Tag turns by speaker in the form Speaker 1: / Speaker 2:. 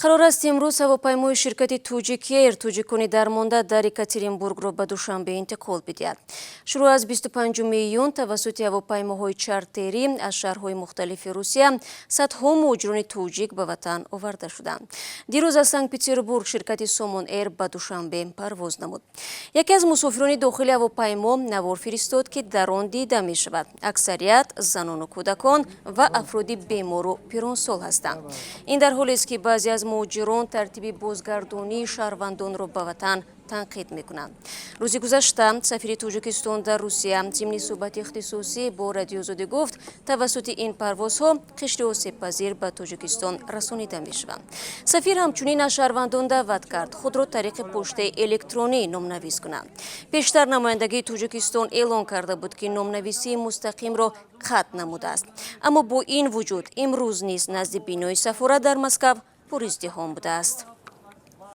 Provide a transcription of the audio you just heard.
Speaker 1: Қарор аст, имрӯз ҳавопаймои ширкати Тоҷикэйр тоҷикони дармонда дар Екатеринбургро ба Душанбе интиқол бидиҳад. Шурӯъ аз 25 июн тавассути ҳавопаймоҳои чартерӣ аз шаҳрҳои мухталифи Русия садҳо муҳоҷирони тоҷик ба ватан оварда шуданд. Дирӯз аз Санкт Петербург ширкати Сомон Эйр ба Душанбе парвоз намуд. Яке аз мусофирони дохили ҳавопаймо навор фиристод, ки дар он дида мешавад, аксарият занону кӯдакон ва афроди бемору пиронсол ҳастанд. Ин дар ҳолест, ки баъзе аз муҳоҷирон тартиби бозгардонии шаҳрвандонро ба ватан танқид мекунанд. Рӯзи гузашта сафири Тоҷикистон дар Русия зимни суҳбати ихтисосӣ бо Радиоозодӣ гуфт, тавассути ин парвозҳо қишри осебпазир ба Тоҷикистон расонида мешаванд. Сафир ҳамчунин аз шаҳрвандон даъват кард, худро тариқи поштаи электронӣ номнавис кунанд. Пештар намояндагии Тоҷикистон эълон карда буд, ки номнависии мустақимро қатъ намудааст, аммо бо ин вуҷуд имрӯз низ назди бинои сафорат дар Москав пуриздиҳом будааст.